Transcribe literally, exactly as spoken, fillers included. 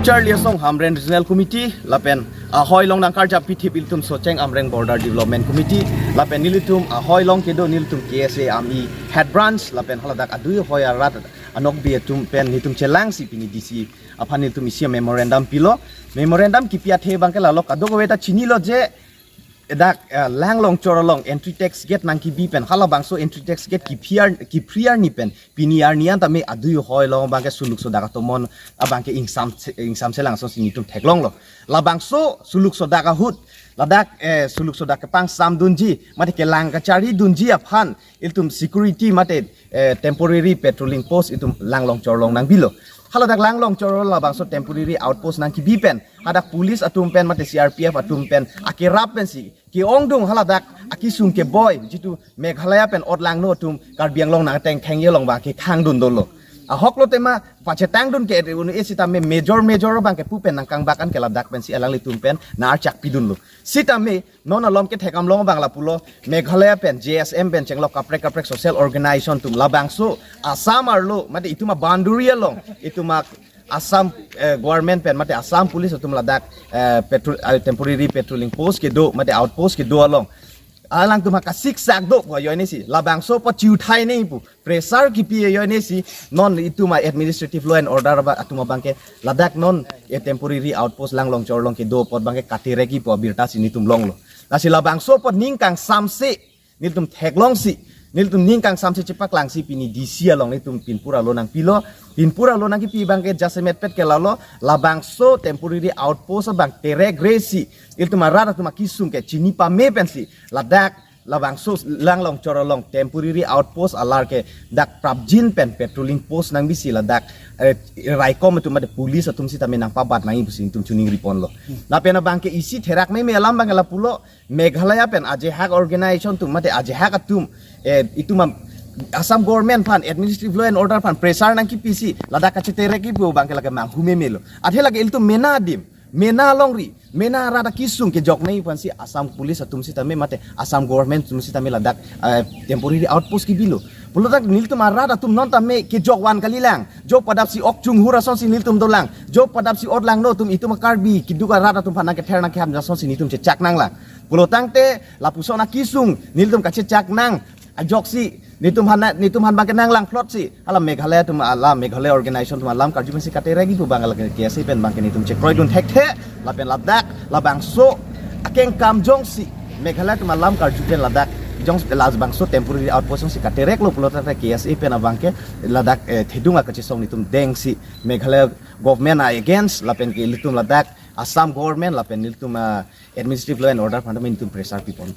Charli Asong Hamren Regional Committee lapen ahoi along nangkarjap pithip ilitum Socheng Amreng Border Development Committee lapen nelitum ahoi along kedo nelitum K S A Amei Head Branch lapen haladak adui ahoi arat anokbi atum pen nelitum chelangsi pini D C aphan nelitum isi memorandum pilo. Memorandum kipi athe abangke lalo, kadokave ta chinilo je dak, eh, Langlongchor along entry tax gate nangkebi pen halabangso entry tax gate kiphri arni pen pini arni an tame adui ahoi along abangke suluk sodak atomon abangke ingsam ingsam selang asonsi nelitum theklonglo. Labangso suluk sodak ahut ladak, eh, suluk sodak kepangsamdunji mate kelang kacharlidunji aphan ilitum security mate, eh, temporary patrolling post itum Langlongchor along nangbilo. Haladak Langlongchor along labangso temporary outpost nangkebi pen hadak police atum pen mate C R P F atum pen akerap pensi ke-ongdung haladak akesung keboi jitu Meghalaya pen otlangno atum Karbi Anglong nangtengthengji along abangke khangdun dolo. Ahoklo tema pachetangdun ke unu e sitame major major abangke pu pen nangkangbak an ke ladak pensi alanglitum pen nang-archak pidunlo. Sitame non alom kethek-am along abang lapulo, Meghalaya pen J S M pen chenglok kaprek kaprek social organization atum labangso Assam arlo mate itum a-boundary along itum a Assam, eh, government pen mate Assam police atum ladak, eh, patrol, eh, temporary patrolling post kedo mate outpost kedo along alangtum ha kasiksak do pu ajoinesi labangso apot chiuthai nangji pu pressure kipi ajoinesi non itum a administrative law and order ba atum abangke ladak non e temporary outpost Langlongchor along kedo apot abangke katerekji pu abirta si nelitum longlo. Lasi labangso apot ning kangsamse nelitum theklongsi, nelitum ning kangsamse chepaklangsi pini D C along nelitum pinpura lo nangpilo. Pinpura lo nangkepi abangke jasemetpet ke lalo, labangso temporary outpost abang terekresi ilitum arat atum akesung ke chini pame pensi ladak labangso Langlongchor along temporary outpost alar ke dak prapjin pen patrolling post nangbisi ladak, eh, raikom atum mate police atum sitame nangpabat nangji pusi nelitum choningriponlo. Lapen abangke isi therak meme alam abangke lapulo, Meghalaya pen ajehak organization atum mate ajehak atum, eh, itum am-, Assam government aphan administrative law and order aphan pressure nangkipisi ladak kacheterekji pu abangke lake manghu memelo. Athe lake ilitum mena adim, mena alongri, mena arat akesung kejok nangji aphansi Assam police atum sitame mate Assam government atum sitame ladak, eh, temporary outpost kebilo. Pulotak nelitum arat atum non tame kejok van kalilang. Jo padapsi ok chunghur asonsi nelitum dolang. Jo padapsi otlangno atum itum a-Karbi keduk arat atum aphan nangkether nangkeham asonsi nelitum chechak nanglang. Pulotangte lapuson akesung nelitum kachechak nang ajoksi nelitum aphan, nelitum aphan abangke nanglang plotsi hala Meghalaya atum, hala Meghalaya organization atum alam karju pensi katerekji pu abang hala K S A pen abangke nelitum chekroidun thekthe lapen ladak labangso akengkam jongsi Meghalaya atum alam karju pen ladak jong labangso temporary outpost jongsi katereklo pulote K S A pen abangke ladak, eh, thedung akachesong nelitum dengsi Meghalaya government a-against lapen ke ilitum ladak Assam government lapen nelitum, ah, administrative law and order aphan nelitum pressure pipon.